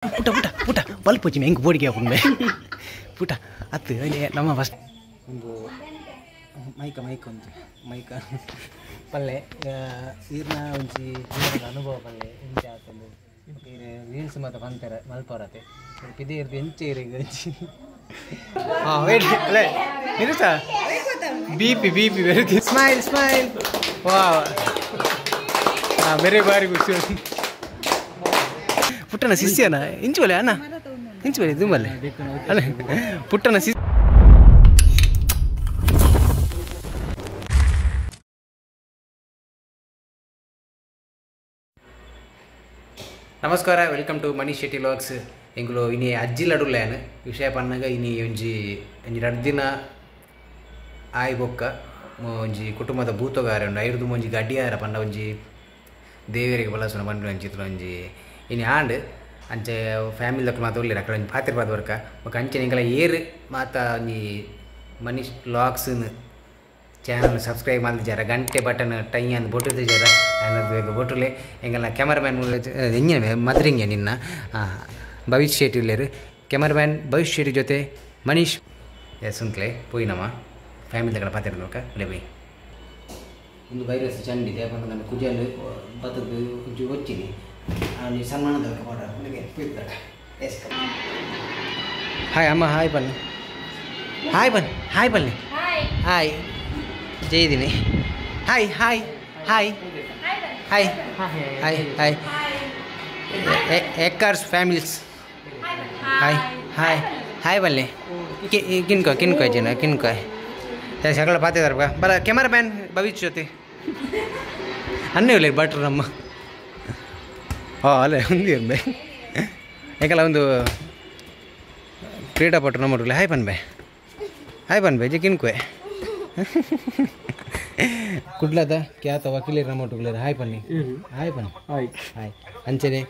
ಪುಟ್ಟ ಪುಟ್ಟ ಪುಟ್ಟ ಬಲ್ಪುಜಿ ಹೆಂಗೆ ಬೋಡಿಗೆ ಹಾಕೊಂಡು ಪುಟ್ಟ ಅತ್ತು ನಮ್ಮ ಫಸ್ಟ್ ಒಂದು ಮೈಕ ಮೈಕ್ ಒಂದು ಮೈಕ ಪಲ್ಲೆ ಈರ್ನ ಒಂಜಿ ಜೀವನದ ಅನುಭವ ಪಲ್ಲೆ ಎಂಚ ಆತಂದು ಈರ್ ರೀಲ್ಸ್ ಮಾತ ಪಂತೆರ ಮಲ್ಪರತೆ ಪಿದೆ ಇರ್ದು ಎಂಚ ಇರಿಗೆ ಒಂಜಿ ಹಾಂ ವೇಟ್ ಅಲ್ಲೇ ನಿರುಸ ಬಿ ಪಿ ಬಿ ಪಿ ಬರುತ್ತೆ ಸ್ಮೈಲ್ ಸ್ಮೈಲ್ ವಾ ಹಾಂ ಬೇರೆ ಬಾರಿ ಖುಷಿ ಪುಟ್ಟನ ಶಿಷ್ಯನ ಇಂಚುವಲೆ ಅಣ್ಣ ಇಂಚುವಲೆ ದುಂಬಲ್ಲೆ ಅಲ್ಲ ಪುಟ್ಟನ ಶಿಷ್ಯ. ನಮಸ್ಕಾರ, welcome to Manish Shetty vlogs. ಎಂಗುಲು ಇನಿ ಅಜ್ಜಿ ಲಡುಲ್ಲೇನು ವಿಷಯ ಪನ್ನಗ ಇನಿ ಒಂಜಿ ಒಂಜಿ ರಡ್ಡ್ ದಿನ ಆಯ್ ಬೊಕ್ಕ ಒಂಜಿ ಕುಟುಂಬದ ಭೂತಗಾರ ಉಂಡು ಐರ್ದು ಒಂಜಿ ಗಡ್ಡಿಯಾರ ಪಂಡ ಒಂಜಿ ದೇವರಿಗೆ ಬಲಸುನ ಪಂಡ ಒಂಜಿ ಒಂಜಿ ಇನಿ ಆಂಡ್ ಅಂಚೆ ಫ್ಯಾಮಿಲಿ ದಕ್ಕಲು ಮಾತ ಉಲ್ಲೇರು ಅక్కడ ಒಂಜಿ ಪಾತಿರ್ ಪಾದ ವರ್ಕ ಬೊಕ್ಕ ಅಂಚೆ ಎಂಕಲ ಏರು ಮಾತ ಒಂಜಿ ಮನೀಶ್ ವ್ಲಾಗ್ಸ್ನು ಚಾನಲ್ ಸಬ್ಸ್ಕ್ರೈಬ್ ಮಲ್ದಿಜಾರ ಗಂಟೆ ಬಟನ್ ಟೈ ಅಂದ್ ಬೊಟ್ಟುದಿಜಾರ ಅನ್ನೋದು ಬೇಗ ಬೊಟ್ಟುಲೆ ಎಂಗಲ್ನ ಕ್ಯಾಮರಾಮ್ಯಾನ್ ಎಂಜಿನ ಮದ್ರಿಂಗೆ ನಿನ್ನ ಭವಿಷ್ಯ ಶೆಟ್ಟಿ ಉಲ್ಲೇರು ಕ್ಯಾಮರಾಮ್ಯಾನ್ ಭವಿಷ್ಯ ಶೆಟ್ಟಿ ಜೊತೆ ಮನೀಶ್ ಸುಂಕ್ಲೆ ಪೋಯಿನಮ್ಮ ಫ್ಯಾಮಿಲಿ ದಕ್ಕಲ ಪಾತಿರ್ದೋಕ ಅಲ್ಲೇ ಬೈ ಒಂದು ವೈರಸ್ ಚಂಡಿದೆ ಪಂಡ ನಮ್ಮ ಕುಜಲ್ ಬತ್ತದ ಒಂಚೂರು ಒಚ್ಚಿನಿ ಸನ್ಮಾನದ ಹಾಯ್ ಅಮ್ಮ, ಹಾಯ್ ಬನ್ನಿ, ಹಾಯ್ ಬನ್ನಿ, ಹಾಯ್ ಬನ್ನಿ, hi ಜೈದಿನಿ, hi hi hi hi hi hi acres families hi hi hi ಬನ್ನಿ ಕಿನ್ಕೋ ಕಿನ್ಕೋ ಜನ ಕಿನ್ಕೋ ಸಕಲ ಪಾತಿದಾರ ಬರ ಕ್ಯಾಮರಾಮ್ಯಾನ್ ಭವಿಷ್ಯ ಜೊತೆ ಅನ್ನೇ ಇಲ್ಲ ಭಟ್ರು ನಮ್ಮ ಹಾಂ ಅಲ್ಲೇ ಒಂದು ಇರ್ಬೆ ಯಾಕಲ್ಲ ಒಂದು ಕ್ರೀಡಾಪಟು ನಮ್ಮ ಹಾಯ್ ಬನ್ ಬೈ, ಹಾಯ್ ಬನ್ ಬೈ ಜೆ ಕಿನ್ಕುವೆ ಕುಡ್ಲದ ಖ್ಯಾತ ವಕೀಲರ ನಮ್ಮ ಹಾಯ್ ಬನ್ನಿ, ಹಾಯ್ ಬನ್ನಿ, ಹಾಯ್ ಹಾಯ್ ಅಂಚನೆ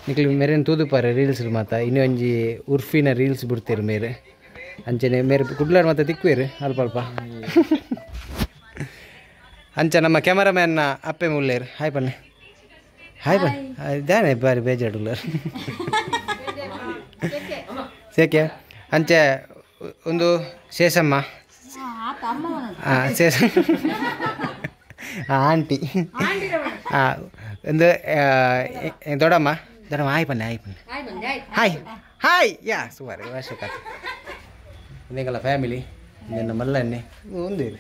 ನಿಕ್ಲು ಮೇರೇನು ತೂದುಪಾರೆ ರೀಲ್ಸ್ ಮಾತ ಇನ್ನೂ ಒಂಜಿ ಉರ್ಫಿನ ರೀಲ್ಸ್ ಬಿಡ್ತೀರಿ ಮೇರೆ ಅಂಚನೆ ಮೇರೆ ಕುಡ್ಲಾಡ್ ಮಾತ ತಿಕ್ಕುವೇರು ಅಲ್ಪ ಅಲ್ಪ ಅಂಚ ನಮ್ಮ ಕ್ಯಾಮರಾಮ್ಯಾನ್ನ ಅಪ್ಪೆ ಮುಲ್ಲೇರು ಹಾಯ್ ಬನ್ನಿ, ಹಾಯ್ ಬನ್ನಿ ದಾನೆ ಬಾರಿ ಬೇಜಾಡುಲ್ಲಾರು ಸೇಕೆ ಅಂಚೆ ಒಂದು ಶೇಷಮ್ಮ ಹಾಂ ಶೇಷ ಆಂಟಿ ಹಾಂ ಒಂದು ದೊಡ್ಡಮ್ಮ ದೊಡ್ಡಮ್ಮ ಹಾಯ್ ಬನ್ನಿ, ಹಾಯ್ ಬನ್ನಿ, ಹಾಯ್ ಹಾಯ್ ಯಾ ಸುಮಾರು ವರ್ಷ ಒಂದೇಗಲ್ಲ ಫ್ಯಾಮಿಲಿ ನಿನ್ನ ಮಲ್ಲನ್ನೇ ಒಂದು ಇರು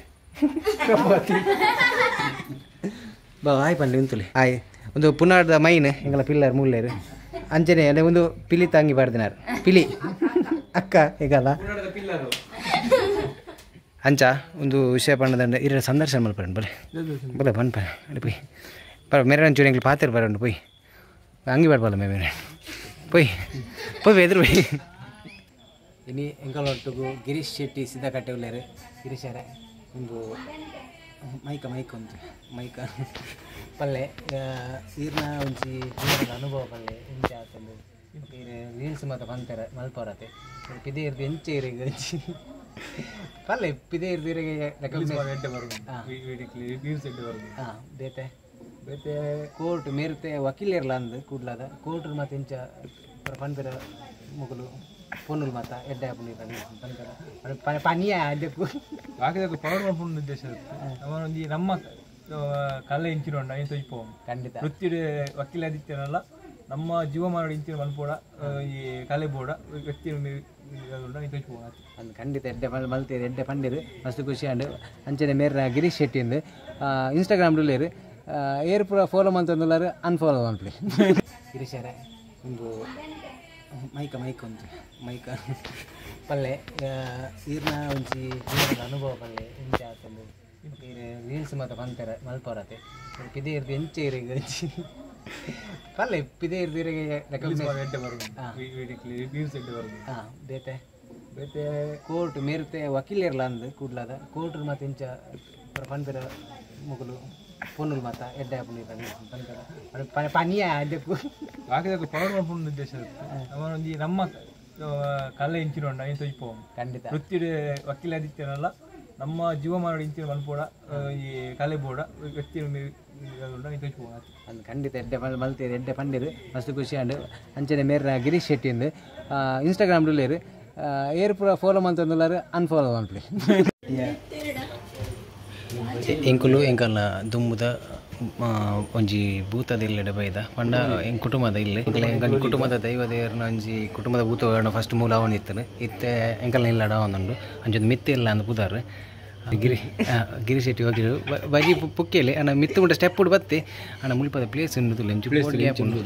ಬಾ ಹಾಯ್ ಬನ್ನಿ ಉಂತುಲಿ ಹಾಯ್ ಒಂದು ಪುನಾರ್ದ ಮೈನ್ ಎಂಗಲ ಪಿಲ್ಲರ್ ಮುಲ್ಲೇರು ಅಂಚನೆ ಅದೇ ಒಂದು ಪಿಲಿ ತಾಂಗಿ ಬಾರ್ದಿನಾರು ಪಿಲಿ ಅಕ್ಕ ಈಗಲ್ಲ ಅಂಚ ಒಂದು ವಿಷಯ ಪಣ್ಣದಂಡ ಇರ ಸಂದರ್ಶನ ಮಲ್ಪರಂಡು ಬಲೆ ಬಲೆ ಬನ್ ಪರ ಅಡಿ ಪೋಯ್ ಬರ ಮೇರೆ ಒಂಚೂರು ಎಂಗ್ಲು ಪಾತಿರ್ ಬರಂಡು ಪೋಯ್ ಅಂಗಿ ಬಾಡ್ಬಲ್ಲ ಮೇ ಮೇರೆ ಪೋಯ್ ಪೋಯ್ ಎದುರು ಪೋಯ್ ಇನಿ ಎಂಕಲೊಟ್ಟುಗು ಗಿರೀಶ್ ಶೆಟ್ಟಿ ಸಿದ್ಧಕಟ್ಟೆ ಉಲ್ಲೇರು ಗಿರೀಶರೇ ಒಂದು ಮೈಕ ಮೈಕ್ ಒಂದು ಮೈಕ ಪಲ್ಲೆ ಈರ್ನ ಒಂಜಿ ಜೀವನದ ಅನುಭವ ಪಲ್ಲೆ ಎಂಚ ಆತಂದು ಈರ್ ರೀಲ್ಸ್ ಮಾತ ಪಂತೆರ ಮಲ್ಪರತೆ ಪಿದೆ ಇರ್ದು ಎಂಚ ಇರಿಗೆ ಒಂಜಿ ಪಲ್ಲೆ ಪಿದೆ ಇರ್ದು ಇರಿಗೆ ಹಾಂ ಬೇತೆ ಬೇತೆ ಕೋರ್ಟ್ ಮೇರ್ತೆ ವಕೀಲರ್ಲ ಅಂದು ಕೂಡ್ಲಾದ ಕೋರ್ಟ್ ಮಾತ ಎಂಚ ಪನ್ಪೆರ ಮುಗುಲು ಪೊನ್ನುಲು ಮಾತ ಎಡ್ಡೆ ಆಪುಂಡು ಪನ್ಪೆರ ಪನಿಯ ಅದಕ್ಕೂ ಬಾಕಿದಕ್ಕೆ ಪವರ್ ಮಲ್ಪುನ ಉದ್ದೇಶ ನಮ್ಮ ಒಂಜಿ ನಮ್ಮ ಕಲೆ ಇಂಚಿನ ಉಂಡು ಐನ್ ತೊಯ್ಪೋ ಖಂಡಿತ ವೃತ್ತಿ ವಕೀಲ ಆದಿತ್ಯನಲ್ಲ ನಮ್ಮ ಜೀವಮಾನ ಇಂಚಿನ ಮಲ್ಪೋಡ ಈ ಕಲೆ ಬೋಡ ವ್ಯಕ್ತಿ ಐನ್ ತೊಯ್ಪೋ ಅಂದ್ ಖಂಡಿತ ಎಡ್ಡೆ ಮಲ್ತೇರು ಎಡ್ಡೆ ಪಂಡಿರು ಮಸ್ತ್ ಖುಷಿ ಆಂಡ್ ಅಂಚನೆ ಮೇರ್ನ ಗಿರೀಶ್ ಶೆಟ್ಟಿ ಅಂದು ಇನ್ಸ್ಟಾಗ್ರಾಮ್ ಉಲ್ಲೇರು ಏರ್ ಪೂರ ಫಾಲೋ ಮಂತಂದುಲ್ಲಾರು ಅನ್ಫಾಲೋ ಮಲ್ಪಲಿ ಗಿರೀಶರೇ ಒಂದು ಮೈಕ ಮೈಕ್ ಒಂದು ಮೈಕ ಪಲ್ಲೆ ಈರ್ನ ಒಂಜಿ ಜೀವನದ ಅನುಭವ ಪಲ್ಲೆ ಎಂಚ ಆತಂದು ಈರ್ ರೀಲ್ಸ್ ಮಾತ ಪಂತೆರ ಮಲ್ಪರತೆ ಪಿದೆ ಇರ್ದು ಎಂಚ ಇರಿಗೆ ಒಂಜಿ ಪಲ್ಲೆ ಪಿದೆ ಇರ್ದು ಇರಿಗೆ ಹಾಂ ಬೇತೆ ಬೇತೆ ಕೋರ್ಟ್ ಮೇರ್ತೆ ವಕೀಲರ್ಲ ಅಂದು ಕೂಡ್ಲಾದ ಕೋರ್ಟ್ ಮಾತ ಎಂಚ ಪನ್ಪೆರ ಮುಗುಲು ಪೊನ್ನುಲು ಮಾತ ಎಡ್ಡೆ ಆಪುಂಡು ಪನ್ಪೆರ ಪನಿಯ ಅದಕ್ಕೂ ಬಾಕಿದಕ್ಕೆ ಪವರ್ ಮಲ್ಪುನ ಉದ್ದೇಶ ನಮ್ಮ ಒಂಜಿ ನಮ್ಮ ಕಲೆ ಇಂಚಿನ ಉಂಡು ಐನ್ ತೊಯ್ಪೋ ಖಂಡಿತ ವೃತ್ತಿ ವಕೀಲ ಆದಿತ್ಯನಲ್ಲ ನಮ್ಮ ಜೀವಮಾನ ಇಂಚಿನ ಮಲ್ಪೋಡ ಈ ಕಲೆ ಬೋಡ ವ್ಯಕ್ತಿ ಅಂದ್ ಖಂಡಿತ ಎಡ್ಡೆ ಮಲ್ತೇರು ಎಡ್ಡೆ ಪಂಡೇರು ಮಸ್ತ್ ಖುಷಿ ಆಂಡ್ ಅಂಚನೆ ಮೇರ್ನ ಗಿರೀಶ್ ಶೆಟ್ಟಿ ಅಂದ್ ಇನ್ಸ್ಟಾಗ್ರಾಮ್ ಡುಲ್ಲೇರು ಏರ್ ಪೂರ ಫಾಲೋ ಮಂತಂದುಲ್ಲಾರು ಅನ್ಫಾಲೋ ಮನ್ಪುಲೆ ಎಂಕುಲು ಎಂಕಲ್ನ ದುಂಬುದ ಒಂಜಿ ಭೂತದ ಇಲ್ಲೆಡೆ ಬೈದ ಪಂಡ ಎಂಕ್ ಕುಟುಂಬದ ಇಲ್ಲೆ ಎಂಕಲ್ ಕುಟುಂಬದ ದೈವ ದೇವರನ ಒಂಜಿ ಕುಟುಂಬದ ಭೂತ ಫಸ್ಟ್ ಮೂಲ ಅವನಿತ್ತನು ಇತ್ತೆ ಎಂಕಲ್ನ ಇಲ್ಲಡ ಒಂದುಂಡು ಅಂಚೊಂದು ಮಿತ್ತೆ ಇಲ್ಲ ಅಂದ್ ಪುದಾರ್ ಗಿರಿ ಗಿರಿ ಶೆಟ್ಟಿ ಹೋಗಿರು ಬಜಿ ಪುಕ್ಕೆಲೆ ಅಣ್ಣ ಮಿತ್ತು ಉಂಟ ಸ್ಟೆಪ್ ಉಂಡು ಬತ್ತಿ ಅಣ್ಣ ಮುಲ್ಪದ ಪ್ಲೇಸ್ ಉಂಡು ಒಂಜಿ ಗ್ಯಾಪ್ ಉಂಡು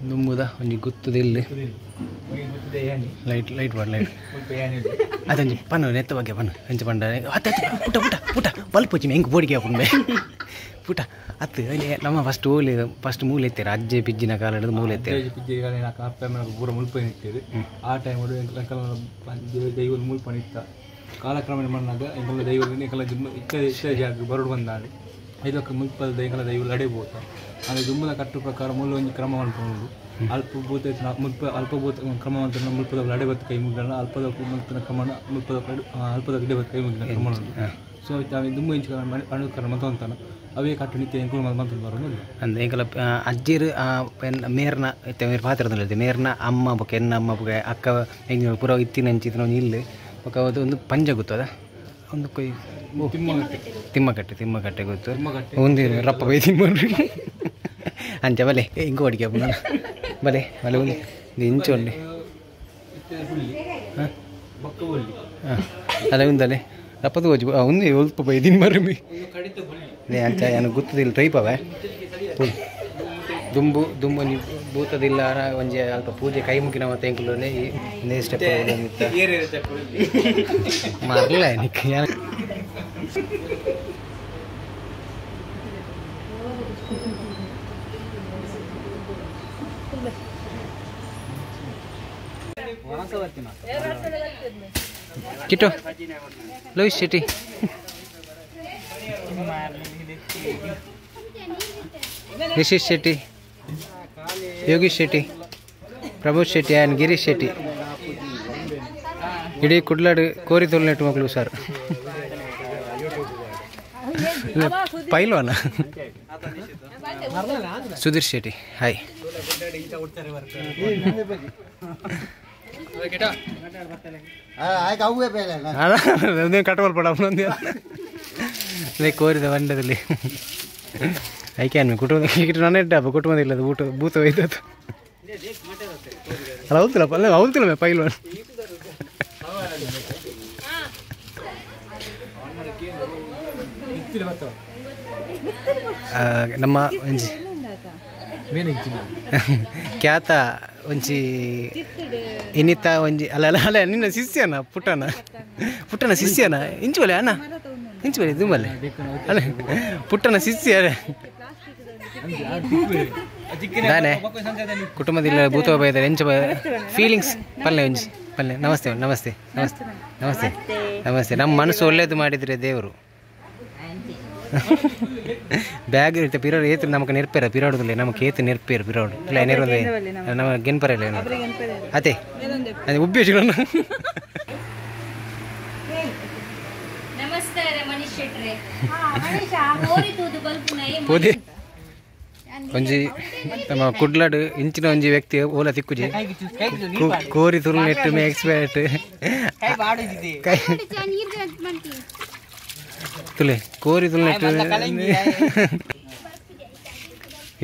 ದುಂಬುದ ಒಂಜಿ ಗುತ್ತದ ಇಲ್ಲಿ ಲೈಟ್ ಲೈಟ್ ಬಾಡ್ ಲೈಟ್ ಅದೊಂಜಿ ಪನ್ನು ನೆತ್ತ ಬಗ್ಗೆ ಪನ್ನು ಅಂಚ ಪಂಡ ಅತ್ತ ಪುಟ ಪುಟ ಪುಟ ಬಲ್ಪೊಚ್ಚಿ ಹೆಂಗೆ ಬೋಡಿಗೆ ಹಾಕೊಂಡು ಪುಟ ಅತ್ತು ನಮ್ಮ ಫಸ್ಟ್ ಓಲಿ ಫಸ್ಟ್ ಮೂಲೆ ಎತ್ತೀರ ಅಜ್ಜೆ ಪಿಜ್ಜಿನ ಕಾಲ ಹಿಡಿದು ಮೂಲೆ ಎತ್ತೀರ ಪಿಜ್ಜಿ ಅಪ್ಪ ಪೂರ ಮುಲ್ಪ ಇತ್ತೀರಿ ಆ ಟೈಮ್ ದೈವ ಮುಲ್ಪ ಇತ್ತ ಕಾಲಕ್ರಮೇಣ ಮಣ್ಣಾಗ ಎಂಕಲ್ಲ ದೈವ ಎಂಕಲ್ಲ ಇತ್ತ ಜಾಗ ಬರೋಡು ಬಂದಾಡಿ ಐದಕ್ಕೆ ಮುಲ್ಪದ ಎಂಕಲ್ಲ ದೈವ ಲಡೆಬೋತ ಅಂದರೆ ದುಂಬದ ಕಟ್ಟು ಪ್ರಕಾರ ಮುಳ್ಳು ಒಂಜಿ ಕ್ರಮ ಮಲ್ಪೊಂಡು ಅಲ್ಪ ಭೂತ ಮುಲ್ಪ ಅಲ್ಪ ಭೂತ ಕ್ರಮ ಅಂತ ಮುಲ್ಪದ ಲಡೆ ಬತ್ತು ಕೈ ಮುಗಿದ ಅಲ್ಪದ ಮುಲ್ಪನ ಕ್ರಮ ಮುಲ್ಪದ ಅಲ್ಪದ ಗಿಡ ಬತ್ತು ಕೈ ಮುಗಿದ ಕ್ರಮ ಉಂಟು. ಸೊ ದುಂಬು ಇಂಚು ಅನುಕರಣ ಮಂತ ಅವೇ ಕಟ್ಟು ನಿತ್ಯ ಎಂಕುಲು ಮಂತ ಬರೋದು ಅಂದ್ ಎಂಕಲ ಅಜ್ಜಿರು ಮೇರ್ನ ಇತ್ತೆ ಮೇರ್ ಪಾತ್ರದಲ್ಲಿ ಮೇರ್ನ ಅಮ್ಮ ಬೊಕ್ಕ ಎನ್ನ ಅಮ್ಮ ಬೊಕ್ಕ ಅಕ್ಕ ಎಂಜಿನ ಪೂರ ಇತ್ತಿನ ಅಂಚಿತ್ತಿನ ಒಂಜಿ ಇಲ್ಲು ಬೊಕ್ಕ ಅದು ಒಂದು ಪಂಜ ಗೊತ್ತದ ಒಂದು ಕೊಯ್ ತಿಮ್ಮಕಟ್ಟೆ ತಿಮ್ಮಕಟ್ಟೆ ಗೊತ್ತು ಒಂದು ರಪ್ಪ ಬೈ ತಿಮ್ಮನ್ರಿ ಅಂಚ ಬಲೆ ಇಂಕು ಅಡಿಗೆ ಬಲೆ ಬಲೆ ಒಂದು ಇಂಚು ಉಂಡೆ ಹಾಂ ಅಲ್ಲ ಒಂದಲೆ ರಪ್ಪದ ಹೋಜಿ ಒಂದು ಒಲ್ಪ ಬೈ ತಿಮ್ಮರಿ ಅಂಚ ಏನು ಗೊತ್ತದಿಲ್ಲ ಟ್ರೈಪವೆ ದುಂಬು ದುಂಬು ಒಂಜಿ ಭೂತದಿಲ್ಲ ಒಂಜಿ ಅಲ್ಪ ಪೂಜೆ ಕೈ ಮುಗಿನ ಮತ್ತೆ ಎಂಕುಲು ಸ್ಟೆಪ್ ಮರಲ ನಿಕ್ ಕಿಟು ಲೋಹಿತ್ ಶೆಟ್ಟಿ ಯಶೀಶ್ ಶೆಟ್ಟಿ ಯೋಗೀಶ್ ಶೆಟ್ಟಿ ಪ್ರಭು ಶೆಟ್ಟಿ ಆ್ಯಂಡ್ ಗಿರೀಶ್ ಶೆಟ್ಟಿ ಇಡೀ ಕುಡ್ಲಾಡು ಕೋರಿ ತೋಲ್ನೆಟ್ಟು ಮಕ್ಕಳು ಸರ್ ಪೈಲ್ವಾನ ಸುಧೀರ್ ಶೆಟ್ಟಿ ಹಾಯ್ ಕಟ್ಟವಲ್ ಪಡ ಕೋರಿದ ಬಂಡದಲ್ಲಿ ಐಕ್ಯಾನ್ ಕುಟುಂಬ ನಾನೇ ಡಬ್ಬ ಕುಟುಂಬದ ಇಲ್ಲ ಊಟ ಭೂತ ಒಯ್ದದ್ದು ಅಲ್ಲ ಹೌದಿಲ್ಲಪ್ಪ ಅಲ್ಲ ಹೌದಿಲ್ಲ ಪೈಲ್ವಾನ್ ನಮ್ಮ ಒಂಜಿ ಖ್ಯಾತ ಒಂಜಿ ಇನ್ನಿತ ಒಂಜಿ ಅಲ್ಲ ಅಲ್ಲ ಅಲ್ಲ ನಿನ್ನ ಶಿಷ್ಯನ ಪುಟ್ಟನ ಪುಟ್ಟನ ಶಿಷ್ಯನ ಇಂಚು ಬಲೆ ಅಣ್ಣ ಇಂಚು ಬಲೆ ದುಂಬಲೆ ಅಲ್ಲ ಪುಟ್ಟನ ಶಿಷ್ಯ ದಾನೆ ಕುಟುಂಬದಲ್ಲಿ ಭೂತ ಬೈದರೆ ಎಂಚ ಫೀಲಿಂಗ್ಸ್ ಪಲ್ಲೆ ಒಂಜಿ ಪಲ್ಲೆ ನಮಸ್ತೆ ನಮಸ್ತೆ ನಮಸ್ತೆ ನಮಸ್ತೆ ನಮಸ್ತೆ. ನಮ್ಮ ಮನಸ್ಸು ಒಳ್ಳೇದು ಮಾಡಿದರೆ ದೇವರು ಬ್ಯಾಗ್ ಇರುತ್ತೆ ಪಿರೋಡು ಏತು ನಮಗೆ ನೆರ್ಪೇರ ಪಿರೋಡುದಿಲ್ಲ ನಮಗೆ ಏತು ನೆರ್ಪೇರು ಪಿರೋಡು ಇಲ್ಲ ನೆರೊಂದು ನಮ್ಮ ಗೆನ್ಪರಲ್ಲ ಅದೇ ಅದೇ ಉಬ್ಬೇಶ್. ಪೋದೆ ಒಂಜಿ ನಮ್ಮ ಕುಡ್ಲಾಡು ಇಂಚಿನ ಒಂಜಿ ವ್ಯಕ್ತಿ ಓಲ ತಿಕ್ಕುಜಿ ಕೋರಿ ತುರುನೆಟ್ಟು ಮೇ ಎಕ್ಸ್ಪರ್ಟ್ ತುಲೆ ಕೋರಿ ತುರುನೆಟ್ಟು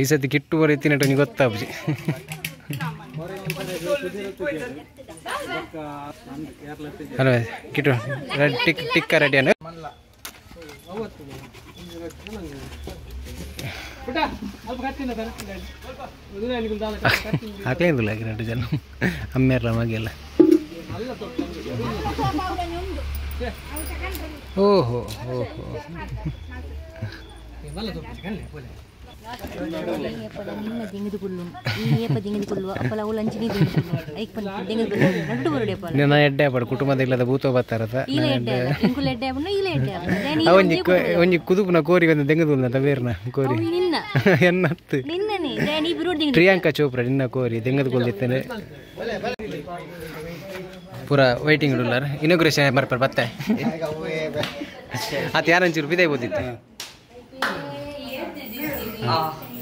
ಈ ಸತಿ ಕಿಟ್ಟು ಬರೀ ತಿನ್ನಟ್ಟು ನಿಂಗೆ ಗೊತ್ತಾಪುಜಿ. ಹಲೋ ಕಿಟ್ಟು ಟಿಕ್ ಟಿಕ್ಕ ರೆಡಿ ಅನ್ನ ಹಾಕ್ಲೇಂದಿಲ್ಲ ಎರಡು ಜನ ಅಮ್ಮೇರ ಮಗೆಲ್ಲ. ಓಹೋ ಓಹೋ ಎಡ್ಡೆ ಪಡು ಕುಟುಂಬದ ಇಲ್ಲದ ಭೂತ ಬರ್ತಾರತ ಒಂಜಿ ಒಂಜಿ ಕುದುಪುನ ಕೋರಿ ಒಂದು ದೆಂಗದು ಬೇರ್ನ ಕೋರಿ ಎನ್ನತ್ತು ಪ್ರಿಯಾಂಕಾ ಚೋಪ್ರಾ ನಿನ್ನ ಕೋರಿ ದೆಂಗದ ಕೊಲ್ದಿತ್ತೇನೆ ಪೂರ ವೈಟಿಂಗ್ ಇಡುಲ್ಲಾರ ಇನಾಗ್ರೇಷನ್ ಬರ್ಪಾರ ಬತ್ತೆ ಆತ ಯಾರಂಚೂರು ಬಿದಾಯ್ ಬೋದಿತ್ತೆ.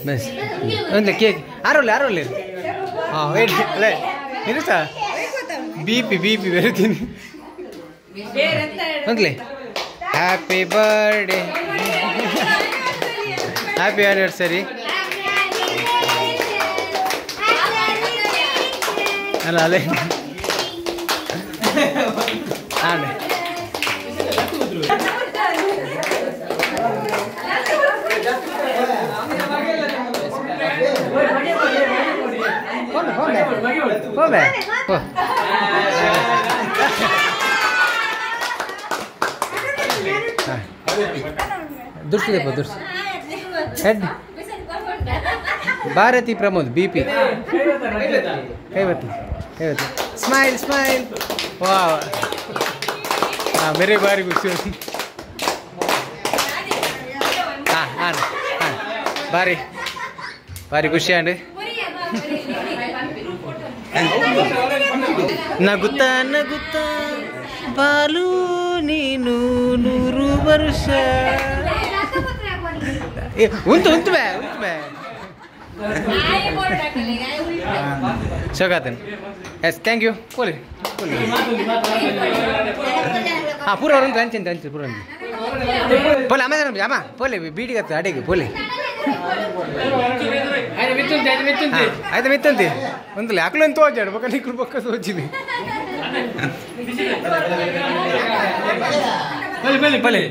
ಬಸ್ ಒಂದು ಕೇಕ್ ಆರೋಲ್ಲ ಆರೋಲ್ಲ ಹಾಂ ವೇಟ್ ಅಲ್ಲೇ ನಿಲ್ಸ ಬಿ ಪಿ ಬಿ ಪಿ ಬರ್ತೀನಿ ಒಂದ್ಲಿ ಹ್ಯಾಪಿ ಬರ್ಡೇ ಹ್ಯಾಪಿ ಆನಿವರ್ಸರಿ ಅಲ್ಲ ಅಲ್ಲೇ ಹಾಂ ದುರ್ಸಿದೆಪ್ಪ ದುರ್ಸಿ head Bharathi Pramod B P ಕೈ ಬತ್ತಿ ಕೈ ಬತ್ತಿ ಸ್ಮೈಲ್ ಸ್ಮೈಲ್ ವಾ ಹಾಂ ಬೇರೆ ಬಾರಿ ಖುಷಿ ಹಾಂ ಹಾಂ ಹಾಂ ಬಾರಿ ಬಾರಿ ಖುಷಿ ಅಂಡ್ ನಗುತ್ತಾ ನಗುತ್ತಾ ಬಾಲು ನೀನು 100 ವರ್ಷ ಉಂಟು ಉಂಟು ಬೇ ಉಂಟು ಬೇ ಶೋಕಾತನ್ ಎಸ್ thank you ಕೋಲಿ ಕೋಲಿ ಹಾಂ ಪೂರ ಉಂಟು ಅಂಚೆ ಅಂಚೆ ಪೂರ ಉಂಟು ಪೋಲೆ ಅಮ್ಮ ಅಮ್ಮ ಪೋಲೆ ಬೀಡಿಗೆ ಅಡಿಗೆ ಪೋಲೆ ಆಯ್ತು ಮಿತ್ತಂತಿ ಒಂದಲ್ಲ ಯಾಕಲೂ ಅಂತ ತೋಜಾಡು ಬಕ್ಕ ನಿಕ್ಕರು ಬಕ್ಕ ತೋಚಿದೆ ಬಲೆ ಬಲೆ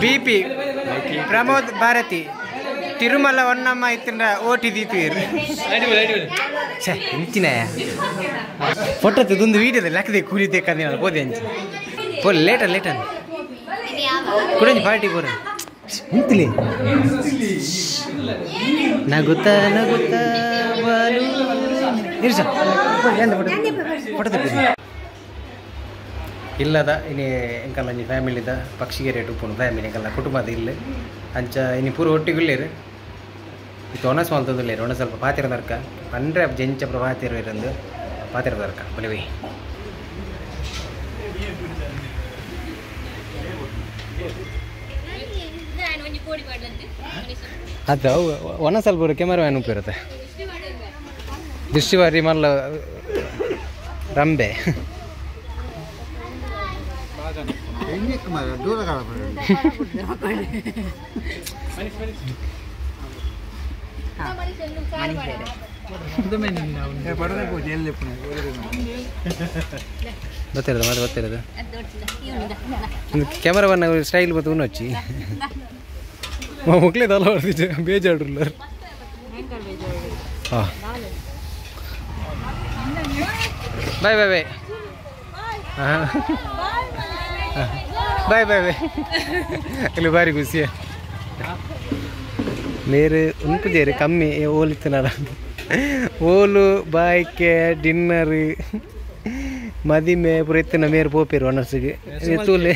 ಬಿ ಪಿ ಪ್ರಮೋದ್ ಭಾರತಿ ತಿರುಮಲ ಒನ್ನಮ್ಮ ಇತ್ತಿನ ಓಟಿ ದೀಪೀರ್ ಛೇ ಇಂಚಿನ ಫೋಟೋ ತೆಗೆದೊಂದು ವೀಡಿಯೋದಲ್ಲಿ ಲೆಕ್ಕದೆ ಕೂಲಿ ತೆಕ್ಕಂದಿನ ಪೋದೆ ಅಂಚೆ ಪೋಲೆ ಲೇಟ ಲೇಟ ಕುಡಂಜಿ ಪಾರ್ಟಿ ಪೋರ ಉಂತಲಿ ನಗುತ್ತಾ ನಗುತ್ತಾ ಬಾಲು ಇರ್ಸ ಫೋಟೋ ತೆಗ್ದು ಇಲ್ಲದ ಇನಿ ಎಂಕಲ್ಲ ಒಂಜಿ ಫ್ಯಾಮಿಲಿದ ಪಕ್ಷಿಗೆರೆ ಉಪ್ಪುಂಡು ಫ್ಯಾಮಿಲಿ ಎಂಕಲ್ಲ ಕುಟುಂಬದ ಇಲ್ಲ ಅಂಚ ಇನಿ ಪೂರ ಒಟ್ಟಿಗೆ ಉಲ್ಲೇರು ಇತ್ತು ಒಣಸ್ ಮಲ್ತೊಂದುಲ್ಲೇರು ಒಣ ಸ್ವಲ್ಪ ಪಾತಿರ ದರ್ಕ ಪಂಡ್ರೆ ಜಂಚ ಪಾತಿರ ಇರಂದು ಪಾತಿರ ದರ್ಕ ಬಲಿವಿ ಅದು ಒಣ ಸ್ವಲ್ಪ ಕ್ಯಾಮರಾ ವ್ಯಾನ್ ಉಪ್ಪಿರುತ್ತೆ ದೃಷ್ಟಿವಾರಿ ಮಲ್ಲ ರಂಬೆ ಗೊತ್ತಿರೋದು ಮತ್ತೆ ಗೊತ್ತಿರೋದು ಕ್ಯಾಮರಾವನ್ನ ಸ್ಟೈಲ್ ಮತ್ತು ಉನ್ನೊಚ್ಚಿ ಮಕ್ಕಳೇ ತಲ ಬರ್ತಿದ್ದೆ ಬೇಜಾಡ್ರಲ್ಲ ಹಾಂ ಬಾಯ್ ಬಾಯ್ ಬಾಯ್ ಹಾಂ ಬಾಯ್ ಬಾಯ್ ಬಾಯ್ ಇಲ್ಲಿ ಬಾರಿ ಖುಷಿ ನೀರು ಉಂಪುಜೇರು ಕಮ್ಮಿ ಓಲಿತ್ತನಾರ ಓಲು ಬಾಯ್ಕೆ ಡಿನ್ನರ್ ಮದಿಮೆ ಪೂರ ಇತ್ತಿನ ಮೇರು ಪೋಪೇರು ಒಣಸಿಗೆ ತೂಲೆ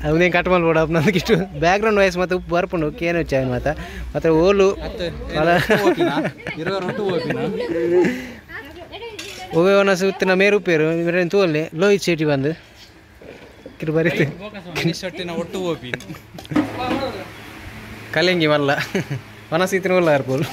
ಅವನೇ ಕಟ್ ಮಲ್ಬೋಡ ನನಗಿಷ್ಟು ಬ್ಯಾಕ್ಗ್ರೌಂಡ್ ವಾಯ್ಸ್ ಮತ್ತು ಉಪ್ಪು ಬರ್ಪುಂಡು ಕೇನು ಚಾಯ್ ಮಾತ ಮತ್ತೆ ಓಲು ಒವೆ ಒಣಸು ಇತ್ತಿನ ಮೇರು ಉಪ್ಪೇರು ಮೇರೆ ತೂಲೆ ಲೋಹಿತ್ ಶೆಟ್ಟಿ ಬಂದು ಕಿರು ಒಟ್ಟು ಹೋಪಿ ಕಲೆಂಗಿ ಮಲ್ಲ ಮನಸ್ಸಿತ್ತಿನ ಒಲ್ಲ ಇರ್ಬೋದು.